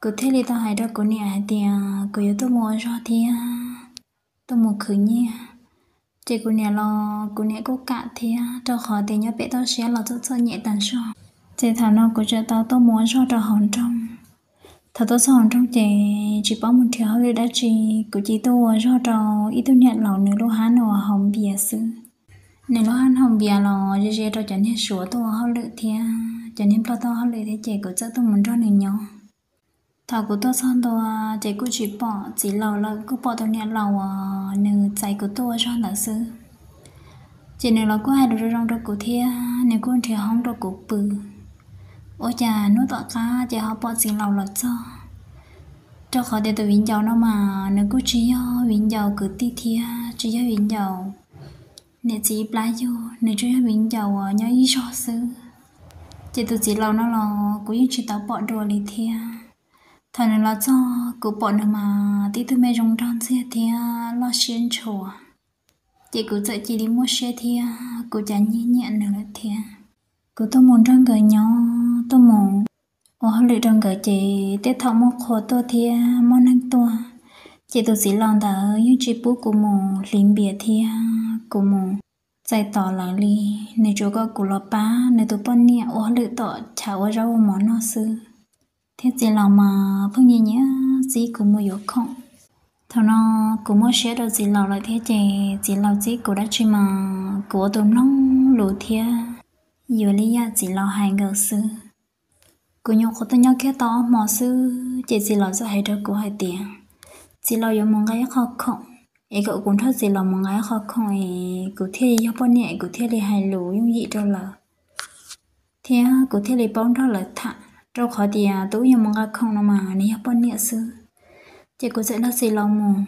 Kuv thiaj li tau hais rau kuv niam hais tias kuv yuav tuaj mus ua zog thiab tuaj mus khwv nyiaj. Ces kuv niam los kuv niam kuj kam thiab, rau qhov tias nyob pem toj siab los txom txom nyem tag zog. Ces thaum no kuv tseem tau tuaj mus ua zog rau hauv nroog. Thaum tuaj txog hauv nroog ces tsis paub mus nrhiav hauj lwm dab tsi, kuv cia tuaj ua zog rau ib tug niam laus nws lub hab uas haus npias xwb. Nws lub hab haus npias los ze ze rau cov niag Suav tuaj ua hauj lwm thiab cov niag Nplog tuaj ua hauj lwm thiab, ces kuv txawm tuaj mus nrog nws nyob. Thaum kuv tuaj txog ntua ces kuj tsis pom txiv laus lawm, kuj pom tus niam laus uas nws txais kuv tuaj ua zog ntawd xwb. Ces nws los kuj hais lus zoo zoo rau kuv thiab nws kuj nrhiav hoob rau kuv pw. Ua cas hnub tom qab ces ho pom txiv laus los txog, rau qhov tias tus viv ncaus no mas nws kuj tsis yog viv ncaus kwv tij thiab tsis yog viv ncaus niam txiv ib plab yug, nws tsuas yog viv ncaus uas nyob ib zog xwb. Ces tus txiv laus no los kuv yeej tsis tau pom dua li thiab. Thaum nws los txog kuv pom nws mas tib tug me zoo nraug ntxiag thiab loj siab ntshua. Ces kuv txawm cia li muaj siab thiab kuv cas nyiam nyiam nws lawm thiab. Kuv tuaj mus nrog nkawd nyob, tuaj mus ua hauj lwm rau nkawd, ces tej thaum muaj qhua tuaj thiab muaj neeg tuaj, ces tus txiv laus ntawd yeej tsis pub kuv mus hliv npias thiab kuv mus txais tos lawv li. Nws tsuas kom kuv los pab nws tus poj niam ua hauj lwm tom chav ua zaub ua mov noj xwb. Thiab txiv laus mas pheej nyiam nyiam txib kuv mus yuav khoom. Thaum no kuv muaj siab rau txiv laus lawm thiab, ces txiv laus txib kuv dab tsi mas kuv ua tus mloog lus thiab yuav li yam txiv laus hais nkaus xwb. Kuv nyuam qhuav tuaj nyob kiag tau ob hmo xwb, ces txiv laus txawm hais rau kuv hais tias txiv laus yuav mus nqa ib qho khoom, es kom kuv nrog txiv laus mus nqa ib qho khoom es kuv thiaj li yog poj niam es kuv thiaj li hais lus yooj yim rau lawv, thiab kuv thiaj li paub nrog lawv tham, rau qhov tias tus uas yog mus nqa khoom no mas nws yog poj niam xwb. Ces kuv txawm nrog txiv laus mus.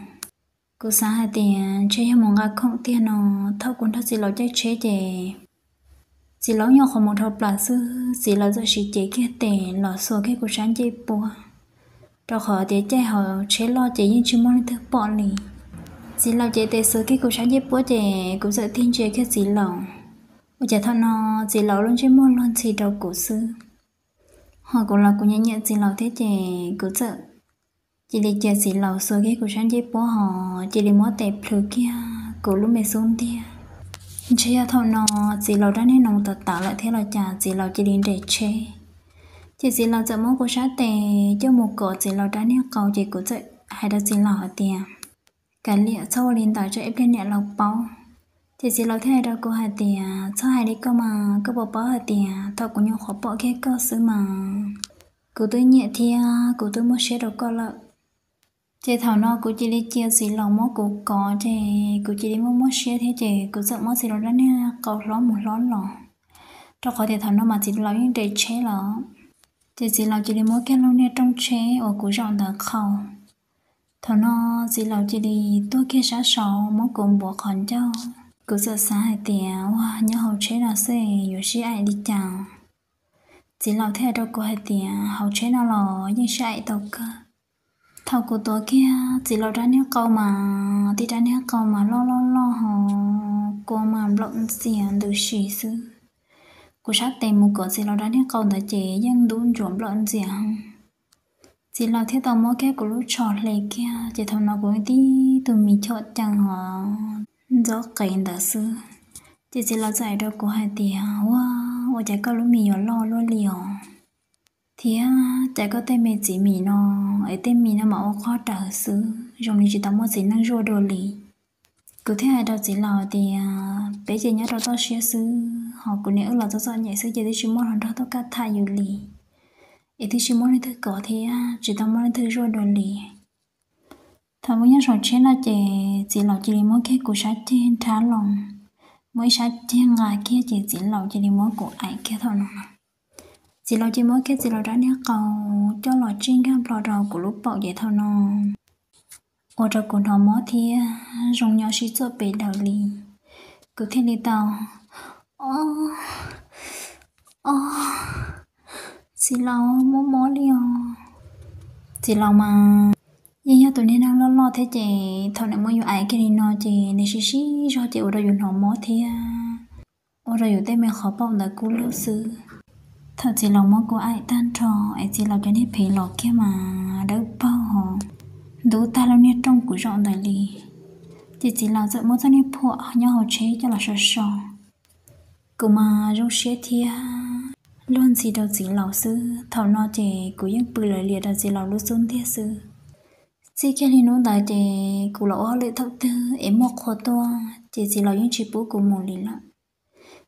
Kuv xav hais tias ntshe yog mus nqa khoom tiag no. Thaum kuv nrog txiv laus caij tsheb ces txiv laus nyuam qhuav mus dhau plaws xwb, txiv laus txawm siv cev kiag tes los xuas kiag kuv sab ncej puab, rau qhov tias caij hauv tsheb loj ces yeej tsis muaj leej twg pom li. Txiv laus cev tes xuas kiag kuv sab ncej puab ces kuv txawm tig ntsia kiag txiv laus. Ua cas thaum no txiv laus lub ntsej muag luag ntxhi rau kuv xwb. Ho kuv los kuv nyiam nyiam txiv laus thiab, ces kuv txawm cia li cia txiv laus xuas kiag kuv sab ncej puab ho cia li muab tes plhws kiag kuv lub me xub ntiag. Ntshe yog thaum no txiv laus rab niag no tawv tawv lawm thiab los cas txiv laus cia li nres tsheb. Ces txiv laus txawm muab kuv sab tes coj mus kov txiv laus rab niag qau, ces kuv txawm hais rau txiv laus hais tias, kav liam, txhob ua li ntawd tsam ib pliag niam laus paub. Ces txiv laus thiaj hais rau kuv hais tias, txhob hais li koj mas, koj puas paub hais tias thaum kuv nyuam qhuav pom kiag koj xwb mas kuv twb nyiam thiab kuv twb muaj siab rau koj lawm. Ces thaum no kuv cia li cia txiv laus muab kuv kov, ces kuv cia li muaj muaj siab thiab, ces kuv txawm muab txiv laus rab niag qau hlob mus hlob los, rau qhov tias thaum no mas txiv laus yeej nres tsheb lawm. Ces txiv laus cia li muab kiag lub niag rooj tsheb uas kuv zaum ntawd qhau. Thaum no txiv laus cia li tuag kiag sab saud muab kuv npuav qhov ncauj. Kuv txawm xav hais tias, ua, nyob hauv tsheb no xwb yuav sib aim li cas? Txiv laus thiaj hais rau kuv hais tias, hauv tsheb no los yeej sib aim tau kawg. Thaum kuv tuav kiag txiv laus rab niag qau mas, tib rab niag qau mas loj loj loj ho kua mas nplaum ntxias ntws si xwb. Kuv sab tes mus kov txiv laus rab niag qau ntawd ces yeej ntub ntsuav nplaum ntxias. Txiv laus thiaj tau muab kiag kuv lub tsho hle kiag, ces thaum no kuv tib tug mis chom cees ho ntxob qees ntawd xwb. Ces txiv laus txawm hais rau kuv hais tias, ua, ua cas koj lub mis yuav loj luaj li os? Thiab cas koj tej me txiv mis no, es tej mis no mas ua qhov raws xwb, zoo li tsis tau muaj txiv neej zuaj dua li. Kuv thiaj hais rau txiv laus tias, peb ces nyob rau toj siab xwb, ho kuv niam wb los txom txom nyem xwb ces twb tsis muaj hluas nraug tuaj kaj tham yus li, es twb tsis muaj leej twg kov thiab tsis tau muaj leej twg zuaj dua li. Thaum wb nyob saum tsheb no ces txiv laus cia li muab kiag kuv sab ceg nrhab los, muab ib sab ceg nqa kiag ces txiv laus cia li muab kuv aim kiag thaum no. Txiv laus cia li muab kiag txiv laus rab niag qau coj los tsij nkag nplo rau kuv lub paum ces thaum no ua rau kuv hnov mob thiab zoo nyob sib txuam pes daws li. Kuv thiaj li tau, o, o, txiv laus, mob mob li os. Txiv laus mas yeej yog tus niag neeg loj loj thiab ces thaum nws muab yus aim kiag li no ces nws sib sib zog ces ua rau yus hnov mob thiab ua rau yus tej me qhov paum ntawd kub lug xwb. Thaum txiv laus muab kuv aim tag nrho es txiv laus cov niag phev los kiag mas dawb paug, ntub tag lub niag rooj kuv zaum ntawd li. Ces txiv laus txawm muab txoj niag phuam nyob hauv tsheb coj los so so. Kuv mas zoo siab thiab luag ntxhi rau txiv laus xwb. Thaum no ces kuv yeej pw lawv lias rau txiv laus lub xub ntiag xwb. Txij kiag li hnub ntawd ces kuv los ua hauj lwm thaum twg es muaj qhua tuaj ces txiv laus yeej tsis pub kuv mus li lawm.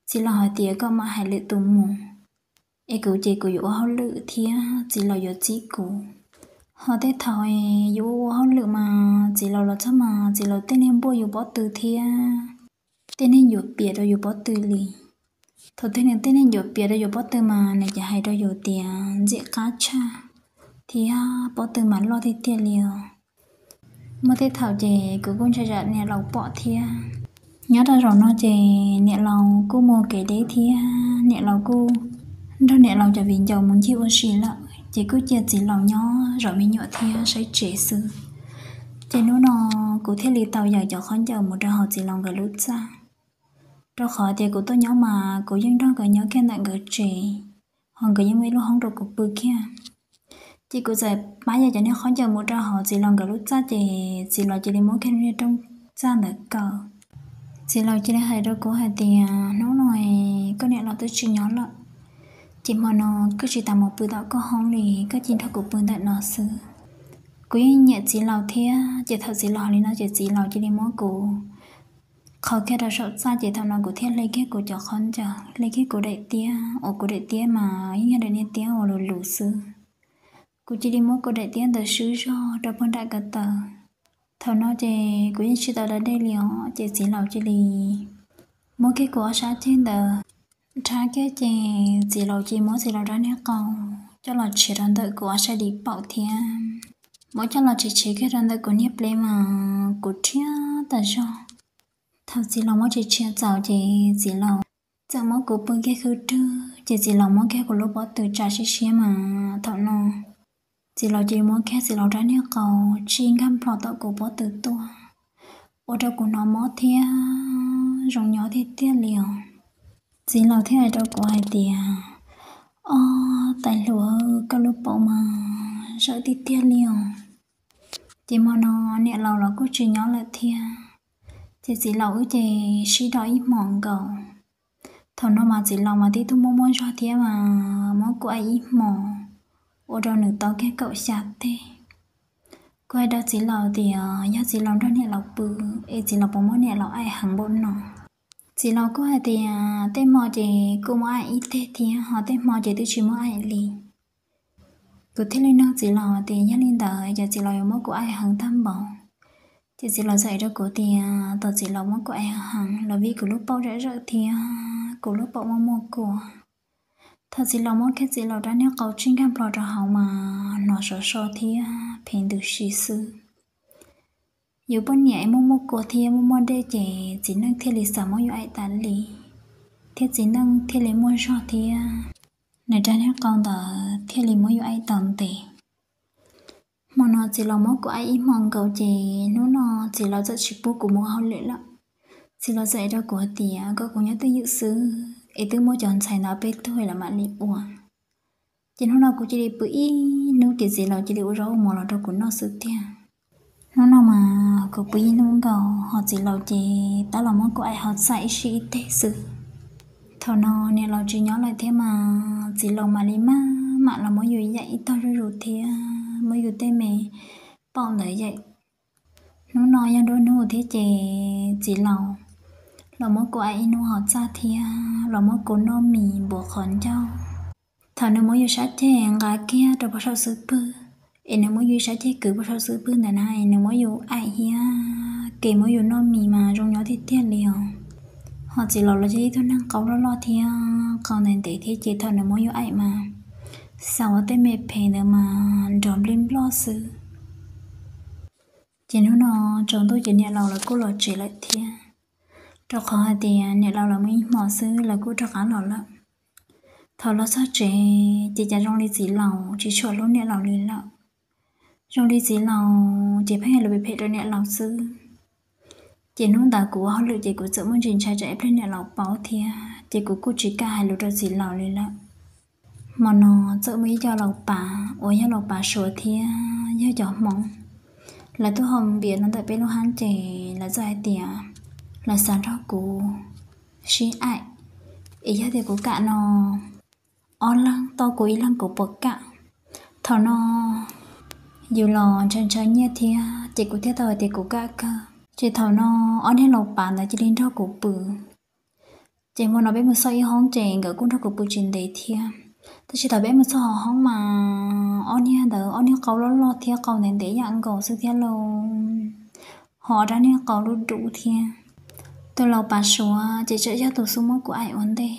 Txiv laus hais tias koj mam hais lwm tus mus, es kuv ces kuv yuav ua hauj lwm thiab txiv laus yuav txib kuv. Ho tej thaum yus ua ua hauj lwm mas txiv laus los txog mas txiv laus tej niag npuaj yus pob tw thiab tej niag ncuav pias rau yus pob tw li. Thaum twg nws tej niag ncuav pias rau yus pob tw mas nws ces hais rau yus tias ntxim qab tshaj thiab pob tw mas loj tiag tiag li os. Muaj tej thaum ces kuv kuj ntshai tsam niam laus pom thiab. Nyob rau zaum no ces niam laus kuj mus kev deb thiab niam laus kuj nrog niam laus cov viv ncaus mus ncig ua si lawm ces kuj cia txiv laus nyob zov me nyuam thiab saib tsev xwb. Ces hnub no kuv thiaj li tau yawm cov khaub ncaws mus rau hauv txiv laus nkawd lub txaj, rau qhov tias kuv tuaj nyob mas kuv yeej nrog nkawd nyob kiag ntawm nkawd tsev, ho nkawd yeej muaj ib lub hoob rau kuv pw kiag. Ces kuv txawm pab yawm cov niag khaub ncaws mus rau hauv txiv laus nkawd lub txaj ces txiv laus cia li muab kiag lub niag rooj txaj ntawd kaw. Txiv laus cia li hais rau kuv hais tias hnub no koj niam laus twb tsis nyob lawm, ces hmo no koj tsis tas mus pw tom koj hoob li, koj cia nrog kuv pw ntawm no xwb. Kuv yeej nyiam txiv laus thiab ces thaum txiv laus hais li no ces txiv laus cia li muab kuv qhau kiag rau saum txaj ces thaum no kuv thiaj hle kiag kuv cov khaub ncaws, hle kiag kuv daim tiab uas kuv daim tiab mas yeej yog daim niag tiab uas luv luv xwb. Kuv cia li muab kuv daim tiab ntawd swb zog rau puag nram ko taw. Thaum no ces kuv yeej tsis tau da dej li os ces txiv laus cia li muab kiag kuv ob sab ceg ntawd rhab kiag ces txiv laus cia li muab txiv laus rab niag qau coj los tshiav rau ntawm kuv ob sab di paum thiab muab coj los tshiav tshiav kiag rau ntawm kuv niag pleb mas kuv rhiab tas zog. Thaum txiv laus muab tshiav tshiav txaus ces txiv laus txawm muab kuv pw kiag khwb rwg ces txiv laus muab kiag kuv lub pob tw tsa siab siab mas thaum no txiv laus cia li muab kiag txiv laus rab niag qau tsij nkag nplo tom kuv pob tw tuaj, ua rau kuv hnov mob thiab zoo nyob tiag tiag li os. Txiv laus thiaj hais rau kuv hais tias, ob tais hluas, koj lub paum mas zawm tiag tiag li os. Ces hmo no niam laus los kuj tsis nyob lawm thiab, ces txiv laus wb ces sib do ib hmos nkaus. Thaum no mas txiv laus mas tib tug muaj muaj zog thiab mas muab kuv aim ib hmos, ua rau nws tau kiag kaum xya teg. Kuv hais rau txiv laus tias yog txiv laus nrog niam laus pw es txiv laus puas muab niam laus aim heev npaum no. Txiv laus kuj hais tias tej hmo ces kuj muab aim ib teg thiab ho tej hmo ces twb tsis muab aim li. Kuv thiaj li nug txiv laus tias yog li ntawd ces txiv laus yuav muab kuv aim heev tag npaum. Ces txiv laus txawm hais rau kuv tias tos txiv laus muab kuv aim heev los vim kuv lub paum zawm zawm thiab kuv lub paum muaj muaj kua. Thaum txiv laus muab kiag txiv laus rab niag qau tsij nkag nplo rau hauv mas hnov sov so thiab phem ntws si xwb. Yus poj niam es muaj muaj kua thiab muaj muaj dej ces txiv neej thiaj li xav muab yus aim tas li, thiab txiv neej thiaj li muaj zog thiab nws rab niag qau ntawd thiaj li muab yus aim tau ntev. Hmo no txiv laus muab kuv aim ib hmos nkaus ces hnub no txiv laus txawm tsis pub kuv mus hauj lwm lawm. Txiv laus txawm hais rau kuv hais tias kom kuv nyob twj ywm xwb es twb muab cov ntxhais ntawd peb tug lawv mam li ua. Ces hnub no kuv cia li pw ib hnub ces txiv laus cia li ua zaub ua mov los rau kuv noj xwb tiag. Hnub no mas kuv pw ib hnub nkaus ho txiv laus ces tab los muab kuv aim hauv txaj ib sij ib teg xwb. Thaum no niam laus tsis nyob lawm thiab mas txiv laus mam li maj mam los muab yus yaim ib tog zuj zus thiab muab yus tej me paum ntawd yaim. Hnub no yog nruab hnub thiab ces txiv laus los muab kuv aim ib hnub hauv txaj thiab los muab kuv noj mis npuav qhov ncauj. Thaum nws muab yus sab ceg nqa kiag rau puag saum xub pwg, es nws muab yus sab ceg kwv puag saum xub pwg ntawd na, es nws muab yus aim thiab ces muab yus noj mis mas zoo nyob tiag tiag li os. Ho txiv laus los yog ib tug neeg qau loj loj thiab qau ntev ntev thiab ces thaum nws muab yus aim mas xav ua tej me phem ntawd mas nrov nplij nploj xwb. Ces hnub no tsaus ntuj ces niam laus lawv kuj los tsev lawm thiab, rau qhov hais tias niam laus lawv mus ib hmos xwb lawv kuj rov qab los lawm. Thaum los txog tsev ces cas zoo li txiv laus tsis tshua hlub niam laus li lawm. Zoo li txiv laus ces pheej hais lus phem phem rau niam laus xwb. Ces hnub ntawd kuv ua hauj lwm ces kuv txawm muaj ntsis ntshai tsam ib pliag niam laus paub thiab ces kuv kuj tsis kam hais lus rau txiv laus li lawm. Hmo no txawm muaj ib co laus pav uas yog laus pav Suav thiab yog cov Hmoob, lawv tuaj haus npias no ntawm peb lub hab ces lawv txawm hais tias lawv xav nrog kuv sib aim, es yog tias kuv kam no ob leeg tau kuv ib leeg kuv puas kam. Thaum no yus los ntshaw ntshaw nyiaj thiab ces kuv thiaj tau hais tias kuv kam kawg. Ces thaum no ob niag laus pav ntawd cia li nrog kuv pw. Ces hmo no peb mus xauj ib hoob ces nkawd kuj nrog kuv pw tsis ntev thiab. Tab sis thaum peb mus txog hauv hoob mas ob niag ntawd ob niag qau loj loj thiab qau ntev ntev yam nkaus xwb thiab lauj, ho ob rab niag qau lub dub thiab. Tus laus pav Suav ces tseem yog tus xub muab kuv aim ua ntej.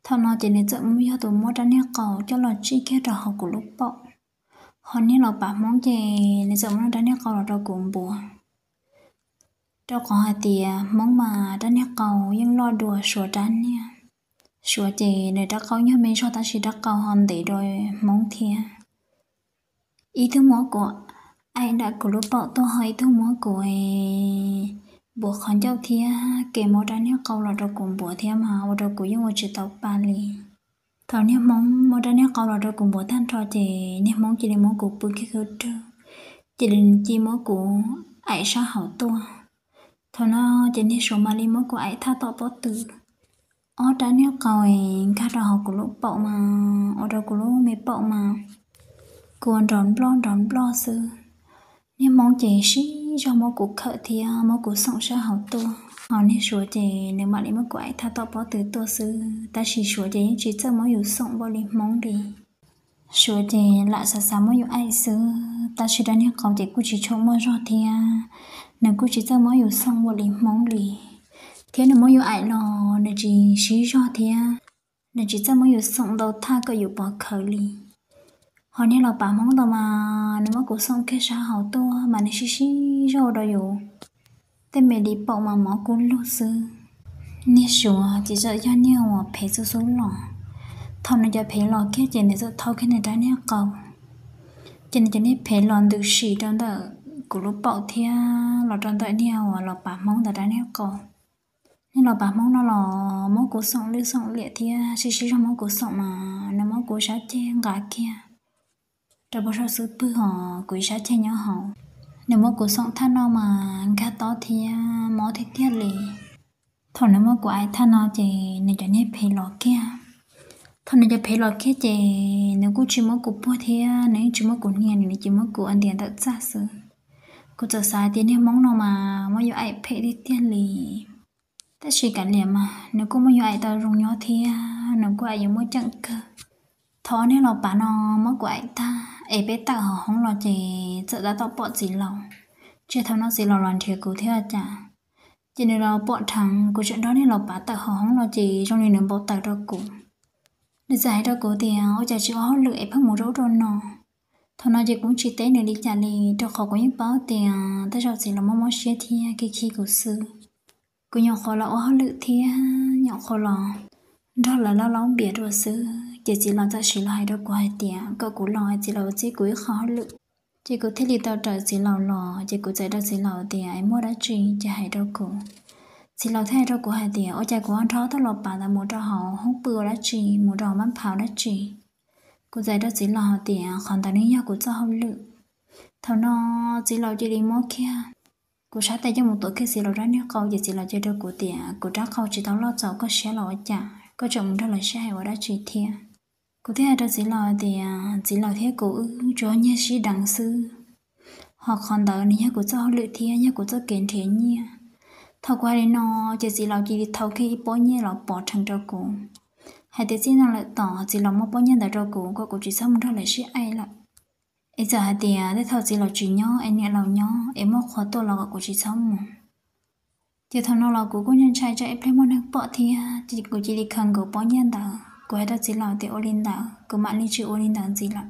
Thaum no ces nws txawm yog tus muab rab niag qau coj los tsij kiag rau hauv kuv lub paum. Ho niag laus pav Hmoob ces nws txawm muab rab niag qau los rau kuv npuav, rau qhov hais tias Hmoob mas rab niag qau yeej loj dua Suav rab niag. Suav ces nws rab qau nyuag me zog tab sis rab qau ho ntev dua Hmoob thiab. Ib tug muab kuv aim nram kuv lub paum tuaj ho ib tug muab kuv npuav qhov ncauj thiab kev muab rab niag qau los rau kuv npuav thiab mas ua rau kuv yeej ua tsis tau pa li. Thaum niag Hmoob muab rab niag qau los rau kuv npuav tag nrho ces niag Hmoob cia li muab kuv pw kiag khwb rwg, cia li cia muab kuv aim sab hauv tuaj. Thaum no ces niag Suav mam li muab kuv aim thaj tom pob tw. Ob rab niag qau nkag rau hauv kuv lub paum mas ua rau kuv lub me paum mas kua nrov nploj nrov nploj xwb. Niag Hmoob ces siv zog muab kuv khawm thiab muab kuv xoom sab hauv tuaj, ho niag Suav ces nws mam li muab kuv aim thaj tom pob tw tuaj xwb, tab sis Suav ces yeej tsis txawj muab yus xoom npaum li Hmoob li. Suav ces lam xav xav muab yus aim xwb, tab sis rab niag qau ces kuj tsis tshua muaj zog thiab, nws kuj tsis txawj muab yus xoom npaum li Hmoob li, thiab nws muab yus aim los nws tsis siv zog thiab, nws tsis txawj muab yus xoom ntau thaj kom yus pov khawv li. Ho niag laus pav Hmoob ntawd mas nws muab kuv xoom kiag sab hauv tuaj mas nws siv siv zog ua rau yus tej me li paum mas mov kub lug xwb. Niag Suav ces txawm yog niag uas phem xub xub los, thaum nws cov phem los kiag ces nws txawm thau kiag nws rab niag qau, ces nws cov niag phem los ntws sim rau ntawm kuv lub paum thiab los rau ntawm niag uas laus pav Hmoob ntawd rab niag qau. Niag laus pav Hmoob no los muab kuv xoom lwj xoom liam thiab siv siv zog muab kuv xoom mas nws muab kuv sab ceg nqa kiag rau puag saum xub pwg hos kuv ib sab ceg nyob hauv. Nws muab kuv xoom thaj no mas nkag tob thiab mob tiag tiag li. Thaum nws muab kuv aim thaj no ces nws cov niag phem los kiag. Thaum nws cov phem los kiag ces nws kuj tsis muab kuv puag thiab nws yeej tsis muab kuv hnia, nws cia muab kuv ua ntias ntawm txaj xwb. Kuv txawm xav tias niag Hmoob no mas muab yus aim phem tiag tiag li. Tab sis kav liam mas nws kuj muab yus aim tau zoo nyob thiab nws kuj aim yus muaj ceem kawg. Thaum ob niag laus pav no muab kuv aim tag es peb tawm hauv hoob los ces txawm tab tom pom txiv laus, ces thaum no txiv laus los nrhiav kuv thiab cas, ces nws los pom dheev kuv tseem nrog niag laus pav tawm hauv hoob los ces zoo li nws npau taws rau kuv. Nws txawm hais rau kuv tias ua cas tsis ua hauj lwm es pheej mus rau ub rau no. Thaum no ces kuv tsis teb nws li cas li, rau qhov kuv yeej paub tias tej zaum txiv laus mob mob siab thiab khi khi kuv xwb. Kuv nyuam qhuav los ua hauj lwm thiab nyuam qhuav los nrog lawv laub laub npias dua xwb, ces txiv laus txawm sim los hais rau kuv hais tias kom kuv los, txiv laus txib kuv ib qho hauj lwm. Ces kuv thiaj li tau raws txiv laus los, ces kuv txawm hais rau txiv laus tias es muaj dab tsi ces hais rau kuv. Txiv laus thiaj hais rau kuv hais tias ua cas kuv ho nrog ob tug laus pav ntawd mus rau hauv hoob pw ua dab tsi, mus rau hauv mab phav ua dab tsi. Kuv txawm hais rau txiv laus hais tias qhov ntawd nws yog kuv txoj hauj lwm. Thaum no txiv laus cia li muab kiag kuv sab tes coj mus tuav kiag txiv laus rab niag qau, ces txiv laus cia li hais rau kuv tias kuv rab qau tsis tau loj txaus koj siab los ua cas, koj tseem mus nrog lawv sib aim ua dab tsi thiab. Kuv thiaj hais rau txiv laus tias txiv laus thiab kuv wb tsuas nyiag sib deev xwb, ho qhov ntawd nws yog kuv txoj hauj lwm thiab yog kuv txoj kev nrhiav nyiaj. Thaum kuv hais li no, ces txiv laus cia li thau kiag ib pob nyiaj los pov rhees rau kuv, hais tias txij no lawm tom txiv laus muab pob nyiaj ntawd rau kuv kom kuv tsis txhob mus nrog lawv sib aim lawm. Es txawm hais tias tej thaum txiv laus tsis nyob es niam laus nyob es muaj qhua tuaj los kom kuv tsis txhob mus. Ces thaum no los kuv kuj ntshai tsam ib pliag muaj neeg pom thiab, ces kuv cia li khaws nkaus pob nyiaj ntawd, kuv hais rau txiv laus tias ua li ntawd kuv mam li tsis ua li ntawd ntxiv lawm.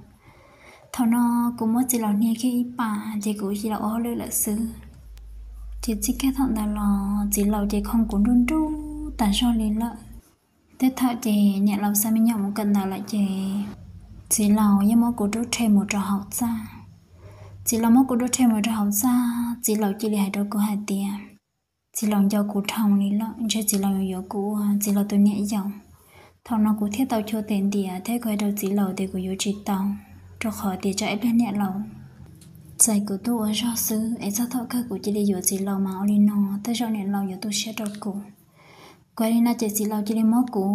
Thaum no kuv muab txiv laus hnia kiag ib pas ces kuv cia li ua hauj lwm lawm xwb. Ces txij kiag thaum ntawd los txiv laus ces khoo kuv nruj nruj tas zog li lawm. Tej thaum ces niam laus xa me nyuam mus kawm ntawv lawm ces txiv laus yeej muab kuv rub rhe mus rau hauv txaj. Txiv laus muab kuv rub rhe mus rau hauv txaj, txiv laus cia li hais rau kuv hais tias txiv laus nco kuv dhau li lawm, ntshe txiv laus yuav yuav kuv ua txiv laus tus niam yau. Thaum no kuv thiaj tau chua tes ntias thiab kuv hais rau txiv laus tias kuv yuav tsis tau, rau qhov tias tsam ib pliag niam laus txais kuv tuaj ua zog xwb es txog thaum kawg kuv cia li yuav txiv laus mas ua li no, tej zaum niam laus yuav tu siab rau kuv. Kuv hais li no ces txiv laus cia li muab kuv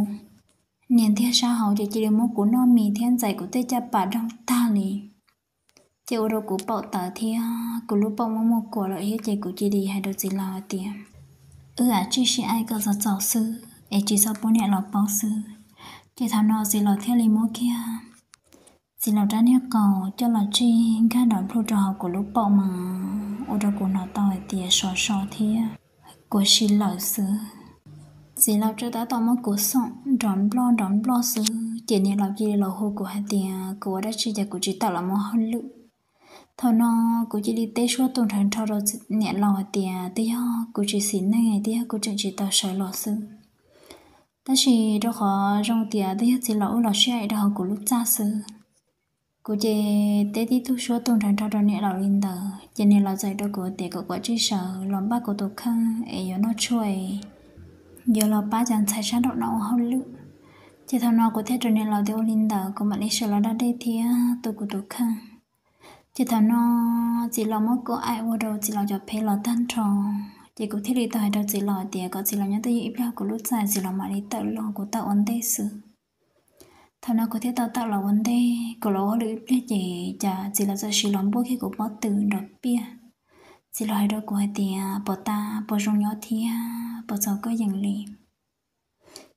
nias ntiag sab hauv ces cia li muab kuv noj mis thiab ntxais kuv tej caj pas doog tag li. Ces ua rau kuv paum tawv thiab kuv lub paum muaj muaj kuam lawm thiab ces kuv cia li hais rau txiv laus hais tias, wb ua tsij sib aim kom txaus txaus xwb es tsis txhob pub niam laus paub xwb. Ces thaum no txiv laus thiaj li muab kiag txiv laus rab niag qau coj los tsij nkag nrov nplug rau hauv kuv lub paum mas ua rau kuv hnov tau hais tias sov so thiab kuv si lawm xwb. Txiv laus tseem tab tom muab kuv xoom nrov nploj nrov nploj xwb ces niam laus cia li los hu kuv hais tias kuv ua dab tsi ces kuv tsis tawm los mus hauj lwm. Thaum no kuv cia li teb suab tu nrhawv nrho rau niam laus hais tias twb yog kuv tsis xis neej, twb yog kuv tseem tsis tau sawv los xwb. Tab sis rau qhov zoo tias twb yog txiv laus wb los sib aim rau hauv kuv lub txaj xwb. Kuv ces teb tib tug suab tu nrhawv nrho rau niam laus li ntawd ces niam laus txawm rau kuv tias kom kuv tsij sawv los npaj kuv tus kheej es yuav noj tshuaj es yuav los pab cov ntxhais sab nraum no ua hauj lwm. Ces thaum no kuv thiaj rau niam laus tias ua li ntawd kuv mam li sawv los da dej thiab tu kuv tus kheej. Ces thaum no txiv laus muab kuv aim ua rau txiv laus cov phev los tag nrho, ces kuv thiaj li tau hais rau txiv laus tias kom txiv laus nyob twj ywm ib pliag kuv lub txaj txiv laus mam li tawm los kuv tawm ua ntej xwb. Thaum no kuv thiaj tau tawm los ua ntej, kuv los ua hauj lwm ib pliag ces cas txiv laus txawm sim los npuaj kiag kuv pob tw nrov piaj. Txiv laus hais rau kuv hais tias puas tas, puas zoo nyob thiab puas txaus koj yees li?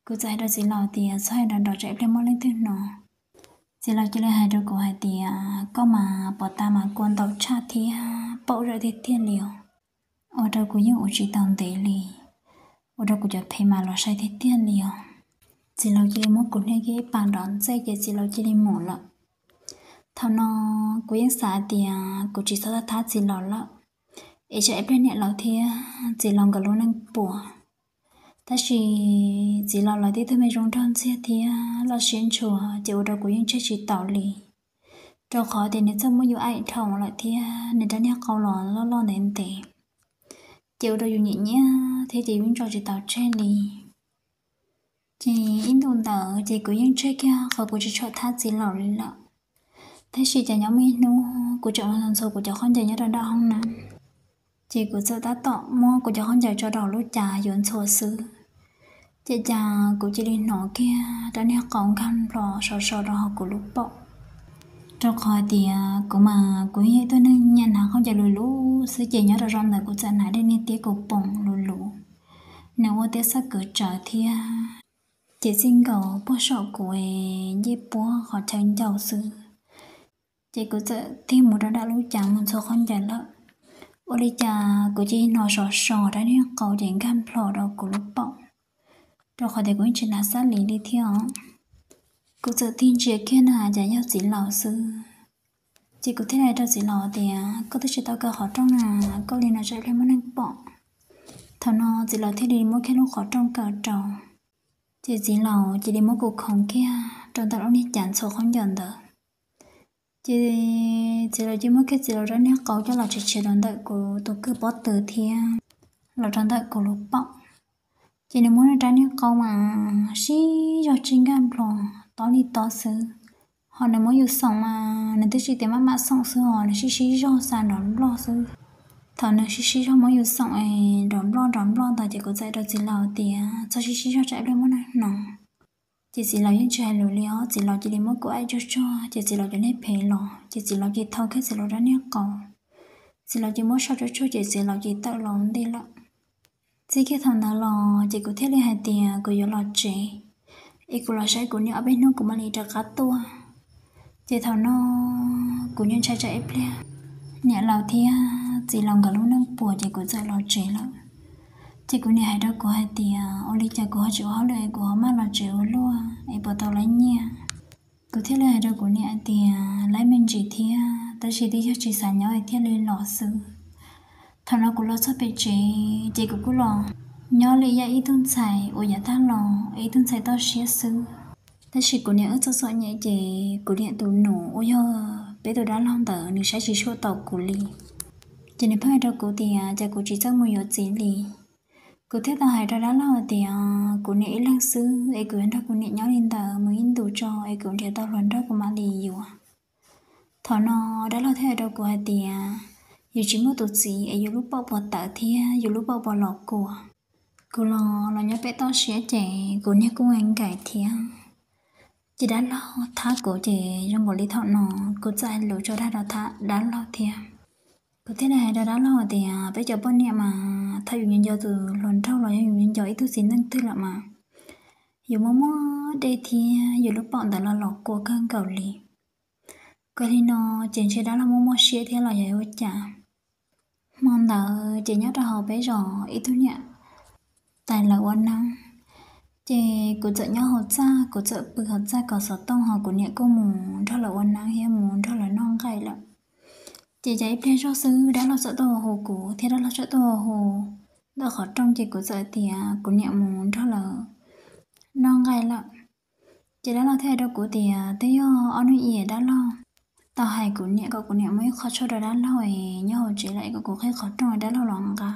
Kuv txawm hais rau txiv laus tias txhob hais nrov nrov tsam ib pliag muaj leej twg hnov. Txiv laus cia li hais rau kuv hais tias koj mas puas tas mas kua ntaus tshaj thiab paum zawj tiag tiag li os. Ua rau kuv yeej ua tsis tau ntev li, ua rau kuv cov phev mas los sai tiag tiag li os. Txiv laus cia li muab kuv hnia kiag ib pas nrov ntxej ces txiv laus cia li mus lawm. Thaum no kuv yeej xav tias kuv tsis txhob thab txiv laus lawm, es tsam ib pliag niam laus thiab txiv laus nkawd lub neej puas. Tab sis txiv laus lawv tib tug me zoo nraug ntxiag thiab loj siab ntshua ces ua rau kuv yeej tseg tsis taus li. Rau qhov tias nws txawj muab yus aim dhau lawm thiab nws rab niag qau los loj loj ntev ntev, ces ua rau yus nyiam nyiam thiab ces yus ntso tsis tau tseg li. Ces ib ntus ntawd ces kuv yeej tseg kiag qhov kuv tsis tshua thab txiv laus li lawm. Tab sis cas nyob muaj ib hnub kuv tseem mus ntxhua kuv cov khaub ncaws nyob rau nram hoob na, ces kuv txawm tab tom muab kuv cov khaub ncaws tso rau lub cas yuav ntxhua xwb, ces cas kuv cia li hnov kiag rab niag qau nkag nplo sov so rau hauv kuv lub paum. Rau qhov tias kuv mas kuv yog ib tug neeg nyiam hnav khaub ncaws luv luv xwb ces nyob rau zaum ntawd kuv txawm hnav dej niag tiab kuv poom luv luv, nws ua tiab xab kwv tsawv thiab, ces txij nkaus puag saum kuv ncej puab qhov chaw ncauj xwb. Ces kuv txawm tig mus rau nram lub cas mus ntxhua khaub ncaws lawm, ua li cas kuv cia li hnov sov so rab niag qau ces nkag nplo rau kuv lub paum, rau qhov tias kuv yeej tsis hnav xab lis li thiab os. Kuv txawm tig ntsia kiag na cas yog txiv laus xwb. Ces kuv thiaj li hais rau txiv laus tias koj twb tsis tau kaw qhov rooj na, koj li no tsam ib pliag muaj neeg pom. Thaum no txiv laus thiaj li muab kiag lub qhov rooj kaw rau, ces txiv laus cia li muab kuv khoov kiag rau ntawm lub niag cas ntxhua khaub ncaws ntawd. Ces txiv laus cia li muab kiag txiv laus rab niag qau coj los tshiav tshiav rau ntawm kuv tus kwj pob tw thiab los rau ntawm kuv lub paum. Ces nws muab nws rab niag qau mas sib zog tsij nkag nplo tob li tob xwb. Ho nws muab yus xoom mas nws twb tsis tias maj mam xoom xwb os, nws sib sib zog xa nrov nploj xwb. Thaum nws sib sib zog muab yus xoom nrov nploj nrov nploj ntawd ces kuv txawm rau txiv laus tias txhob sib sib zog tsam ib pliag muaj neeg hnov. Ces txiv laus yeej tsis hais lus li os, txiv laus cia li muab kuv aim tsuag tsuag ces txiv laus cov niag phem los ces txiv laus cia li thau kiag txiv laus rab niag qau. Txiv laus cia li muab so tsuag tsuag ces txiv laus cia li tawm los ntej lawm. Txij kiag thaum ntawd los ces kuv thiaj li hais tias kuv yuav los tsev, es kuv los saib kuv niam ob peb hnub kuv mam li rov qab tuaj. Ces thaum no kuv yeej ntshai tsam ib pliag niam laus thiab txiv laus nkawd lub neej puas ces kuv txawm los tsev lawm. Ces kuv niam hais rau kuv hais tias ua li cas kuv ho tsis ua hauj lwm es kuv ho maj los tsev ua luaj es puas tau lab nyiaj. Kuv thiaj li hais rau kuv niam hais tias lab me ntsis thiab, tab sis twb yog tsis xav nyob es thiaj li los xwb. Thaum no kuv los txog pem tsev ces kuv kuj los nyob li yam ib tug ntxhais uas yav tag los ib tug ntxhais toj siab xwb. Tab sis kuv niam wb txom txom nyem ces kuv niam tus nus uas yog peb tus dab laug ntawd nws saib tsis tshua tau kuv li. Ces nws pheej hais rau kuv tias cas kuv tsis txawj mus yuav txiv li. Kuv thiaj tau hais rau dab laug tias kuv niam ib leeg xwb es kuv yuav nrog kuv niam nyob li ntawd mus ib ntus tso es kuv nrhiav tau hluas nraug kuv mam li yuav. Thaum no dab laug thiaj hais rau kuv hais tias, yus tsis muaj tus txiv es yus lub paum puas tawv thiab yus lub paum puas los kua. Kuv los los nyob pem toj siab ces kuv niag kuj nkees thiab. Ces dab laug thab kuv ces zoo nkaus li thaum no kuv txawm hais lus tso dag rau dab laug thiab. Kuv thiaj li hais rau dab laug tias peb cov poj niam mas thaum yus nco tus hluas nraug los yog yus nco ib tug txiv neej twg lawm mas yus muaj muaj dej thiab yus lub paum ntawd los los kua kawg nkaus li. Kuv li no ces ntshe dab laug muaj muaj siab thiab los yog ua cas. Hmo ntawd ces nyob rau hauv peb zos ib tug niam tais lawv ua neeb, ces kuv txawm nyob hauv txaj, kuv txawm pw hauv txaj kom xov tooj ho kuv niam kuj mus nrog lawv ua neeb thiab mus nrog lawv noj nqaij lawm. Ces cas ib pliag zog xwb dab laug txawm tuaj hu kuv thiab dab laug txawm tuaj hu ntawm qhov rooj ces kuv txawm tias kuv niam mus nrog lawv noj nqaij lawm. Ces dab laug thiaj hais rau kuv tias twb yog ob hnub i dab laug tau hais kuv niam kom kuv niam muab ib qho tshuaj rau dab laug es nyob hauv tsev lawm es kom kuv qhib qhov rooj dab laug los nqa.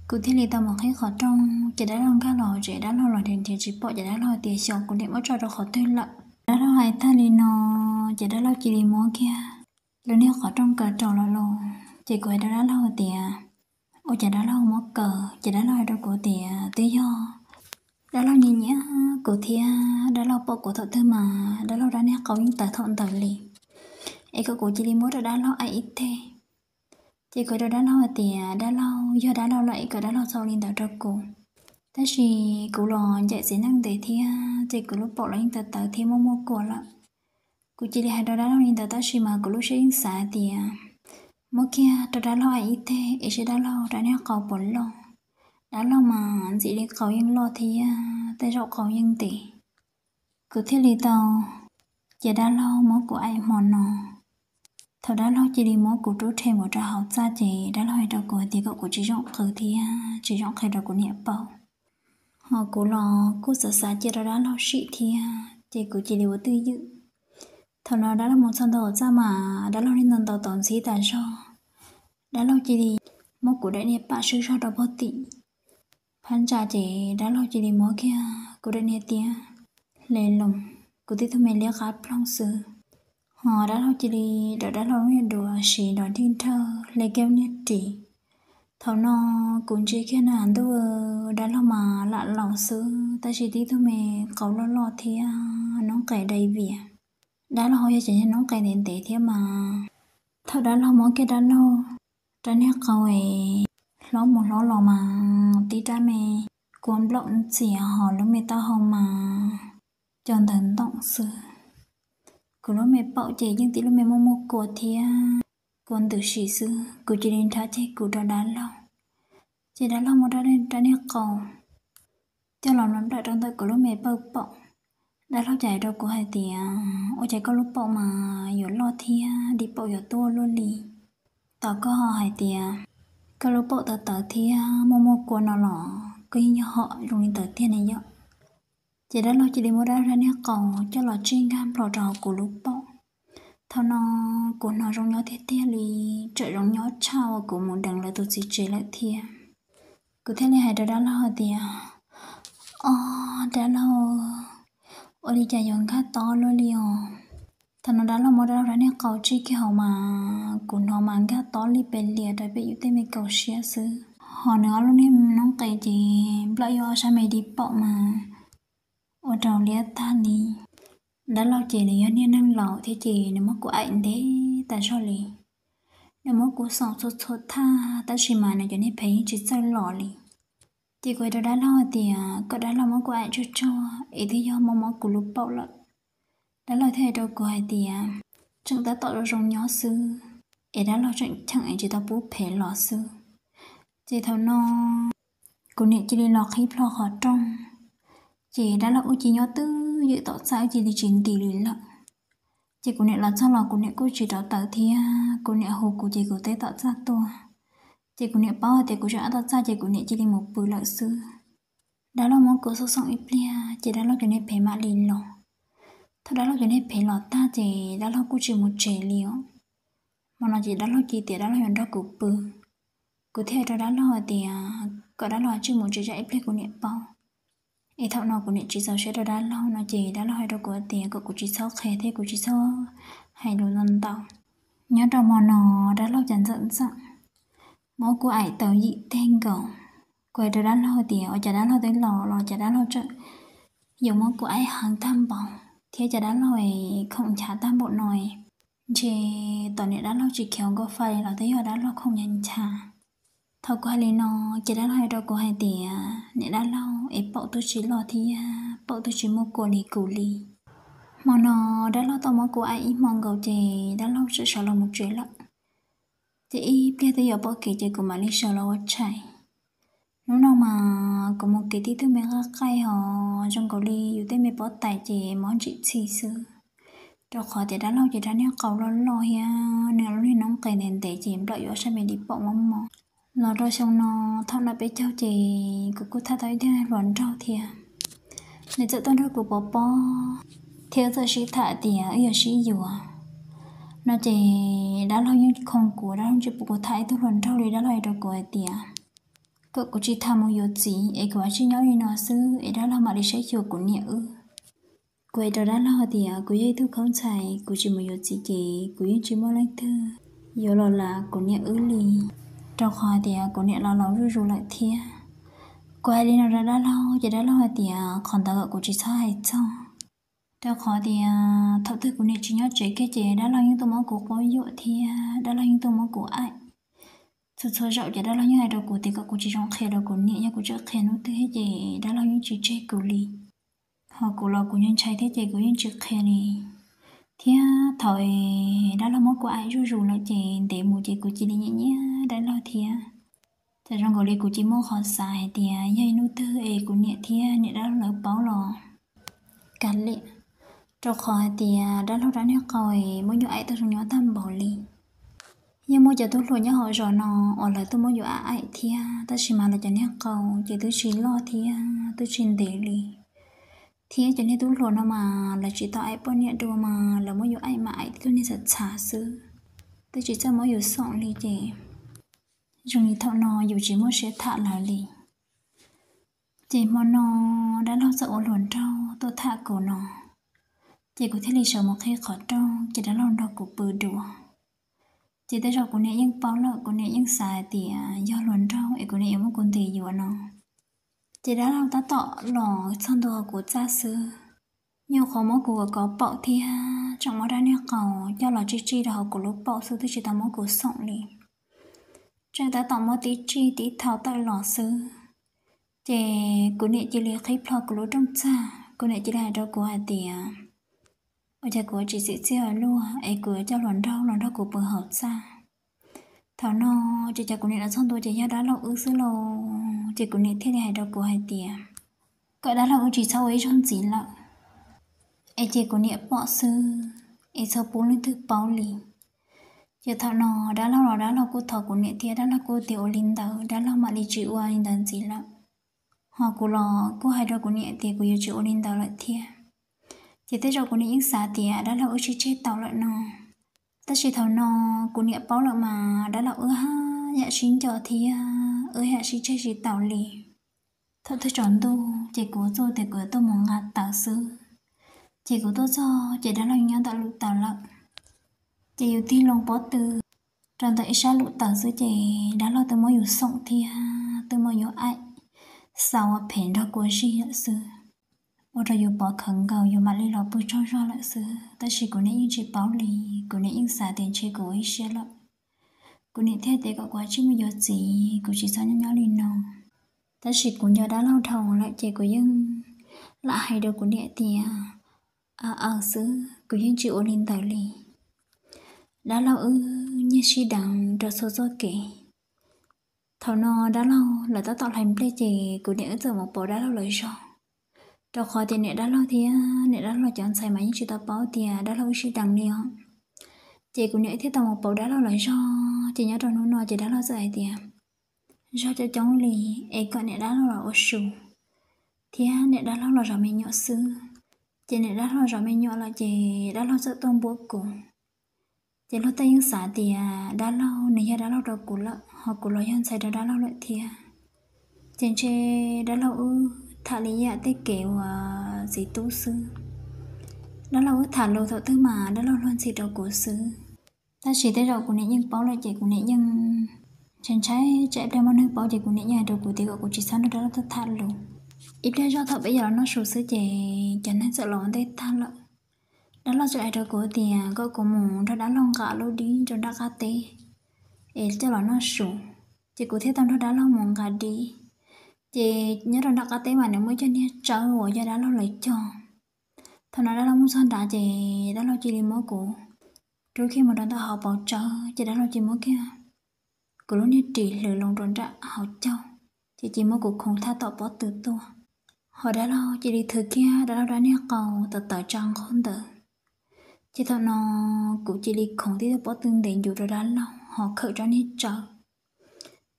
Kuv thiaj li tau mus qhib qhov rooj ces dab laug nkag los hauv tsev, dab laug los nrhiav nrhiav tsis pom ces dab laug tias xyov kuv niam muab tso rau qhov twg lawm. Dab laug hais tag li no ces dab laug cia li muab kiag lub niag qhov rooj kaw rau los los ces kuv hais rau dab laug tias ua cas dab laug muab kaw, ces dab laug hais rau kuv tias twb yog dab laug nyiam nyiam kuv thiab dab laug pom kuv thaum twg mas dab laug rab niag qau yeej tawv thaum ntawd li, es kom kuv cia li muab rau dab laug aim ib teg. Ces kuv hais rau dab laug hais tias dab laug yog dab laug lawm es kom dab laug txhob li ntawd rau kuv. Tab sis kuv los ncaim txiv neej ntev thiab ces kuv lub paum los yeej tawv tawv thiab muaj muaj kua lawm. Kuv cia li hais rau dab laug li ntawd tab sis mas kuv lub siab yeej xav tias muab kiag rau dab laug aim ib teg es seb dab laug rab niag qau puas loj. Dab laug mas ntxim li qau yeej loj thiab tej zaum qau yeej ntev. Kuv thiaj li tau cia dab laug muab kuv aim hmo no. Thaum dab laug cia li muab kuv rub rhe mus rau hauv txaj ces dab laug hais rau kuv hais tias kom kuv tsis zoo qw thiab tsis zoo qhia rau kuv niam paub. Ho kuv los kuj xav xav cia rau dab laug sim thiab ces kuv cia li ua twj ywm. Thaum no dab laug mus txog ntua hauv txaj mas dab laug niag ntaus ntaus tau ntxhib tas zog. Dab laug cia li muab kuv daim niag pam swb zog rau pog tim phab ntsa ces dab laug cia li muab kiag kuv daim niag tiab hle loo, kuv tib tug me liab qab ploog xwb. Ho dab laug cia li dawm dab laug lub niag duav siv nrov nrig nrawg hle kiag niag ris. Thaum no kuv ntsia kiag na ntuj, dab laug mas lam laus xwb tab sis tib tug me qau loj loj thiab noob qes dai vias. Dab laug ho yog cov noob qes ntev ntev thiab mas. Thaum dab laug muab kiag dab laug rab niag qau es hlob mus hlob los mas tib rab me kua nplaum ntxias ho lub me taub hau mas co ntawv ntoom xwb. Kuv lub me paum ces yeej tib lub me muaj muaj kua thiab kua ntws sim xwb, kuv cia li nrhab ceg kuv rau dab laug. Ces dab laug muab rab niag qau coj los nplawm rau ntawm kuv lub me pawg paum. Dab laug cas hais rau kuv hais tias ua cas koj lub paum mas yuav loj thiab di paum yuav tuaj luaj li. Tos koj ho hais tias koj lub paum tawv tawv thiab muaj muaj kua no los koj yeej yog hom zoo li ntawd tiag ne yom. Ces dab laug cia li muab dab laug rab niag qau coj los tsij nkag nplos rau hauv kuv lub paum. Thaum no kuv hnov zoo nyob tiag tiag li, tseem zoo nyob tshaj uas kuv mus deev lawv tus txiv tsev lawm thiab. Kuv thiaj li hais rau dab laug hais tias, ob dab laug, ua li cas yuav nkag tob luaj li os. Thaum no dab laug muab dab laug rab niag qau tsij kiag hauv mas kuv hnov mas nkag tob li pes lias rau pem yus tej me kaus siab xwb. Ho nws ob lub niag noob qes ces nplawm yus ob sab me di paum mas ua rau liab tag li. Dab laug ces nws yog niag neeg laus thiab ces nws muab kuv aim ntev tas zog li. Nws muab kuv xoom txhua txhua thaj tab sis mas nws cov niag phem yeej tsis txawj los li. Ces kuv hais rau dab laug hais tias kom dab laug muab kuv aim tsuag tsuag es twb yog mob mob kuv lub paum lawm. Dab laug thiaj hais rau kuv hais tias tseem tab tom zoo zoo nyob xwb, es dab laug tseem cheem es tsis tau pub phem los xwb. Ces thaum no kuv niam cia li los qhib plho qhov rooj, ces dab laug wb cia li nyob twj ywm tom txaj wb cia li tsis nti li lawm. Ces kuv niam los txog los kuv niam kuj tsis rauv taws thiab, kuv niam hu kuv ces kuv teb tom txaj tuaj. Ces kuv niam paub hais tias kuv tseem nyob tom txaj ces kuv niam cia li mus pw lawm xwb. Dab laug muab kuv xoom xoom ib pliag ces dab laug cov niag phem mam li los. Thaum dab laug cov niag phem los tag ces dab laug kuj tsis mus tsev li os. Hmo no ces dab laug cia tias dab laug yuav nrog kuv pw. Kuv thiaj hais rau dab laug hais tias kom dab laug tsij mus tsev zam ib pliag kuv niam paub. Es thaum no kuv niam tsis txaus siab rau dab laug no ces dab laug hais rau kuv hais tias kom kuv tsis txhob qhia thiab kuv tsis txhob hais lus ntau ntau. Nyob rau hmo no dab laug cas ntxawm ntxawm muab kuv aim tau yim teg nkaus. Kuv hais rau dab laug tias ua cas dab laug twb laus los cas dab laug tseem yuav muab kuv aim heev tag npaum thiab cas dab laug es khoom nchav tag npaum no. Ntshe tom niam dab laug tsis khiav nkauj fai los twb yog dab laug khoom nchav nchav. Thaum kuv hais li no ces dab laug hais rau kuv hais tias niam dab laug es paum twb tsis loj thiab paum twb tsis muaj kua li kuv li. Hmo no dab laug tau muab kuv aim ib hmo nkaus ces dab laug txawm sawv los mus tsev lawm. Ces ib pliag twb yuav pom kev ces kuv mam li sawv los ua tshais. Hnub no mas kuv mus kev tib tug me qab qaij hos zoo nkaus li yus tej me pob tais ces mob ntsim txhij xwb. Rau qhov tias dab laug ces rab niag qau loj loj thiab nws lub niag noob qes ntev ntev ces nplawm yuav sab me li paum mob mob. Los rau xyoo no thaum no peb caug ces kuv kuj tham tau ib tug hluas nraug thiab. Nws txawm tuaj nrog kuv pov pob thiab txawm sib tham tias wb yuav sib yuav no ces dab laug yeej khoo kuv, dab laug tsis pub kuv tham ib tug hluas nraug li. Dab laug hais rau kuv hais tias kom kuv tsis tham mus yuav txiv es kuv ua tsis nyob li no xwb es dab laug mam li saib xyuas kuv niam wb. Kuv hais rau dab laug tias kuv yog ib tug khaub ntxhais, kuv tsis mus yuav txiv ces kuv yeej tsis muaj leej twg yuav los lav kuv niam wb li, rau qhov tias kuv niam los laus zuj zus lawm thiab. Kuv hais li no rau dab laug ces dab laug hais tias qhov ntawd kom kuv tsis txhob hais txog, rau qhov tias thaum twg kuv niam tsis nyob tsev kiag ces dab laug yeej tuaj muab kuv quab yuam thiab dab laug yeej tuaj muab kuv aim. Txhua txhua zaum ces dab laug yeej hais rau kuv tias kom kuv tsis zoo qhia rau kuv niam, yog kuv tseem qhia hnub twg ces dab laug yeej tsis tseg kuv li. Ho kuv los kuv nyuag ntshai thiab ces kuv yeej tsis qhia li. Thiab thaum dab laug muab kuv aim zuj zus lawm ces ntev mus ces kuv cia li nyiam nyiam dab laug thiab. Ces zoo nkaus li kuv cia li muaj qhov xav hais tias yog ib hnub twg es kuv niam thiab niam dab laug lawv paub los kav liam, rau qhov hais tias dab laug rab niag qau es muab yuav aim tau zoo nyob tag npaum li. Yeej muaj cov tub hluas nyob hauv zos no uas lawv tuaj muab yuav aim thiab, tab sis mas lawv cov niag qau ces twb tsis loj thiab twb tsis ntev li. Thiab cov niag tub hluas no mas lawv tsis tau aim poj niam dua mas lawv muab yuav aim mas aim tib tug niag txhav txhav xwb, twb tsis txawj muab yuav xoom li ces zoo li thaum no yus tsis muaj siab tham lawv li. Ces hmo no dab laug txawm ua hluas nraug tuaj tham kuv no, ces kuv thiaj li sawv mus qhib qhov rooj ces dab laug nrog kuv pw dua. Ces tej zaum kuv niam yeej paub lawm, kuv niam yeej xav hais tias yog hluas nraug es kuv niam yuav muab kuv ntes yuav no. Ces dab laug tab tom los txog ntua kuv txaj xwb, nyuam qhuav muab kuv kov kov paum thiab tseem muab rab niag qau coj los tsij tsij rau hauv kuv lub paum xwb, twb tsis tau muab kuv xoom li. Tseem tab tom muab tib tsij tib thau tawm los xwb, ces kuv niam cia li qhib plho kuv lub rooj txaj. Kuv niam cia li hais rau kuv hais tias ua cas kuv tsis txim txiaj ua luaj es kuv yuav coj hluas nraug los nrog kuv pw hauv txaj. Thaum no ces cov kuv niam los txog ntua ces yog dab laug wb xwb lauj. Ces kuv niam thiaj li hais rau kuv hais tias kom dab laug wb tsis txhob ua ib zaug ntxiv lawm, es cia kuv niam pom xwb, es txhob pub leej twg paub li. Ces thaum no dab laug los dab laug kuj thov kuv niam thiab dab laug kuj tias ua li ntawd dab laug mam li tsis ua li ntawd ntxiv lawm. Ho kuv los kuj hais rau kuv niam tias kuv yuav tsis ua li ntawd lawm thiab. Ces tej zaum kuv niam yeej xav tias dab laug wb sib tseg tau lawm no. Tab sis thaum no kuv niam paub lawm mas dab laug wb haj yam sib nco thiab wb yam sib tseg tsis taus li. Thaum twg tsaus ntuj ces kuv txuj tias kuv yuav tuaj mus nqa taws xwb. Ces kuv tuaj txog ces dab laug nyob ntawm lub taws lawm. Ces yus tig loo pob tw rau ntawm ib sab lub taws xwb ces dab laug twb muab yus xoom thiab twb muab yus aim xaus ua phem nrog kua zig lawm xwb, ua rau yus pov khawv nkaus yus mam li los pw tsaug zog lawm xwb. Tab sis kuv niam yeej tsis paub li, kuv niam yeej xav tias ntshe kuv ua ib siab lawm. Kuv niam thiaj tias kom kuv tsij mus yuav txiv, kuv tsis txhob nyob nyob li no. Tab sis kuv nco dab laug dhau lawm ces kuv yeej lam hais rau kuv niam tias aws xwb, kuv yeej tsis ua li ntawd li. Dab laug wb nyiag sib deev rau txhua txoj kev. Thaum no dab laug lawv tab tom hlais nplej ces kuv niam wb txawm mus pauv dab laug lawv zog, rau qhov tias niam dab laug thiab niam dab laug cov ntxhais mas yeej tsis tau paub tias dab laug wb sib deev li os. Ces kuv niam wb thiaj tau mus pauv dab laug lawv zog. Ces nyob rau hnub no ces dab laug txawm hais tias zog coob coob li es kom niam dab laug los ua su thiab niam dab laug los zov me nyuam xwb. Ces niam dab laug zov me nyuam lawm ces dab laug txawm tuaj npuab kuv. Ces luag tej yeej xav tias dab laug nws yog dab laug rau kuv lawm, ho kuv los yog ntxhais rau dab laug lawm thiab. Ces ntshe dab laug wb tham li yam tej kev uas txiv tub xwb. Dab laug wb tham lus thaum twg mas dab laug luag ntxhi rau kuv xwb. Tab sis tej zaum kuv niam yeej paub lawm ces kuv niam yeej ntshai ntshai tsam ib pliag muaj neeg paub ces kuv niam yeej hais rau kuv tias kom kuv tsis txhob nrog dab laug tuaj tham lus. Ib pliag zog thaum peb yuav los noj su xwb ces cov neeg txawm los ua ntej tag lawm. Dab laug txawm hais rau kuv tias kom kuv mus nrog dab laug nqa lub dib rau nram qab teb es coj los noj su. Ces kuv thiaj tau nrog dab laug mus nqa dib. Ces nyob rau nram qab teb mas nws muaj ib co niag tsawb uas yog dab laug lawv cog. Thaum no dab laug mus txog nrad ces dab laug cia li muab kuv rub kiag mus rau ntawm hauv paus tsawb ces dab laug cia li muab kiag kuv lub niag ris hlwv loo rau nram hauv caug, ces cia li muab kuv khoov thaj tom pob tw tuaj. Ho dab laug cia li thwv kiag dab laug dab niag qau tawv tawv tsa nqaug ntawd. Ces thaum no kuv cia li khoov tib tug pob tw ntev ncuv rau dab laug ho khawm tsob niag tsawb.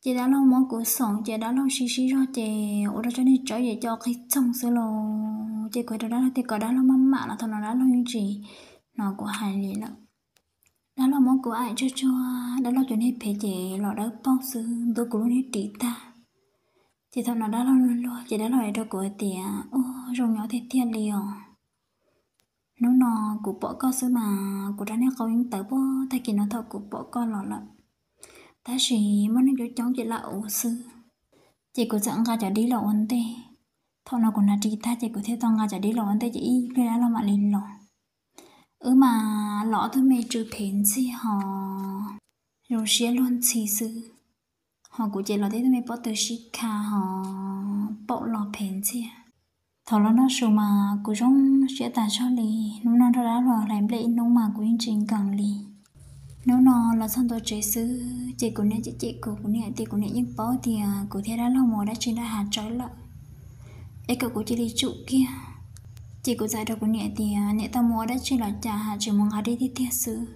Ces dab laug muab kuv xoom ces dab laug sib sib zog ces ua rau tsob niag tsawb ces co qig txoog xwb los. Ces kuv hais rau dab laug tias kom dab laug maj mam los thaum no dab laug yeej tsis hnov kuv hais li lawm. Dab laug muab kuv aim tsuag tsuag, dab laug cov niag phev ces los dawb paug xwb, ntub kuv lub niag ris tag. Ces thaum no dab laug luag luag ces dab laug hais rau kuv hais tias, Ua zoo nyob tiag tiag li os. Hnub no kuv pom koj xwb mas kuv rab niag qau yeej tawv puag tag kis no thaum kuv pom koj los lawm. Tab sis muaj neeg coob coob ces lam ua xwb. Ces kuv txawm nqa cov dib los ua ntej. Thaum no kuv hnav ris tag ces kuv thiaj tau nqa cov dib los ua ntej ces ib pliag dab laug mam li los. Wb mas los ob tug me tsw phem ntxiag ho zoo siab luag ntxhi xwb. Ho kuv ces los tib tug me pob tw sib kha ho paum los phem ntxiag. Thaum los noj su mas kuv zoo siab tas zog li. Hnub no nrog dab laug hlais nplej ib hnub mas kuv yeej tsis nkees li. Hnub no los txog ntua tsev xwb ces kuv niam cem cem kuv, kuv niam tias kuv niam yeej paub tias kuv thiab dab laug mus ua dab tsi nram hav tsawb lawm, es kom kuv cia li tsum kiag. Ces kuv txawm hais rau kuv niam tias, Niam, tau mus ua dab tsi los cas ha, tsis mus nqa dib tiag tiag xwb.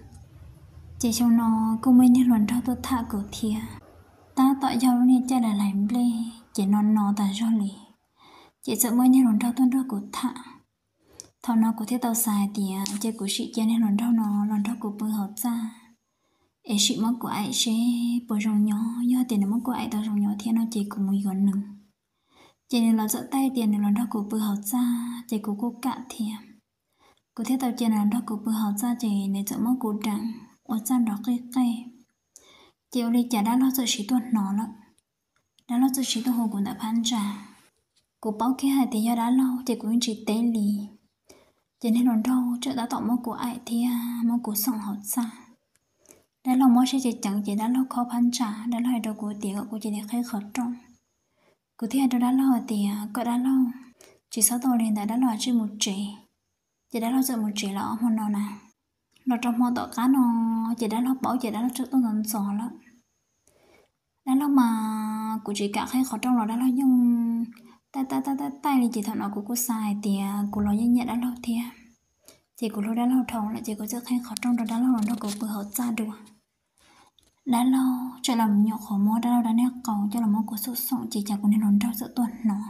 Ces xyoo no kuj muaj ib niag hluas nraug tuaj tham kuv thiab. Tab tom yog lub niag caij hlais nplej ces no no tas zog li, ces txawm muaj ib niag hluas nraug tuaj nrog kuv tham. Thaum no kuv thiaj tau xav hais tias cia kuv sim cia niag hluas nraug no los nrog kuv pw hauv txaj, es sim muab kuv aim seb puas zoo nyob. Yog tias nws muab kuv aim tau zoo nyob thiab no ces kuv mus yuav nws. Ces nws los txawm teb tias nws los nrog kuv pw hauv txaj ces kuv kuj kam thiab. Kuv thiaj tau cia nws los nrog kuv pw hauv txaj ces nws txawm muab kuv deev ua txaj nrov qij qej. Ces ua li cas dab laug txawm siv tuaj hnov lawm. Dab laug txawm siv tuaj hu kuv ntawm phab ntsa. Kuv paub kiag hais tias yog dab laug ces kuv yeej tsis teb li. Ces niag hluas nraug txawm tab tom muab kuv aim thiab muab kuv xoom hauv txaj. Dab laug mob siab ceev ceev ces dab laug khob phab ntsa, dab laug hais rau kuv tias kom kuv cia li qhib qhov rooj. Kuv thiaj hais rau dab laug hais tias kom dab laug tsis txhob tau li ntawd, dab laug tsij mus tsev. Ces dab laug txawm mus tsev lawm ob hmo no na. Los rau hmo tom qab no ces dab laug paub ces dab laug txawm tuaj ntxov ntxov lawm. Dab laug mas kuv tsis kam qhib qhov rooj los dab laug yeej taij taij taij taij li ces thaum no kuv kuj xav hais tias kuv los yeej nyiam dab laug thiab. Ces kuv hlub dab laug dhau lawm ces kuv txawm qhib qhov rooj rau dab laug los nrog kuv pw hauv txaj dua. Dab laug txawm los nyuam qhuav muab dab laug dab niag qau coj los muab kuv xoom xoom ces cas kuv niag hluas nraug txawm tuaj hnov.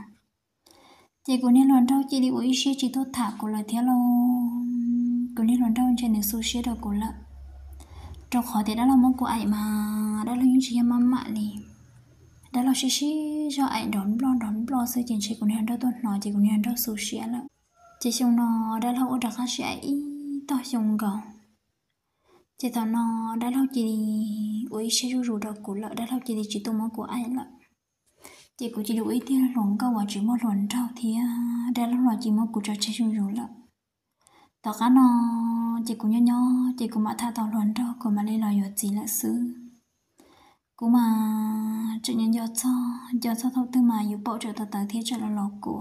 Ces kuv niag hluas nraug cia li ua ib siab tsis tuaj tham kuv lawm thiab lauj. Kuv niag hluas nraug ntshe nws xu siab rau kuv lawm, rau qhov tias dab laug muab kuv aim mas dab laug yeej tsis yog maj mam li. Dab laug sib sib zog aim nrov nploj nrov nploj xwb ces ntshe kuv niag hluas nraug tuaj hnov ces kuv niag hluas nraug xu siab lawm. Ces xyoo no dab laug ua rov qab sib aim ib tog xyoo nkaus. Ces thaum no dab laug cia li ua ib siab zuj zus rau kuv lawm, dab laug cia li tsis tuaj muab kuv aim lawm. Ces kuv cia li ua ib tug hluas nkauj uas tsis muaj hluas nraug thiab dab laug los cia li muab kuv tso tseg zuj zus lawm. Tom qab no ces kuv nyob nyob ces kuv mam tham tau hluas nraug, kuv mam li los yuav txiv lawm xwb. Kuv mas tseem nyob nco txog, nco txog thaum twg mas yus paum tseem tawv tawv thiab tseem los los kuv.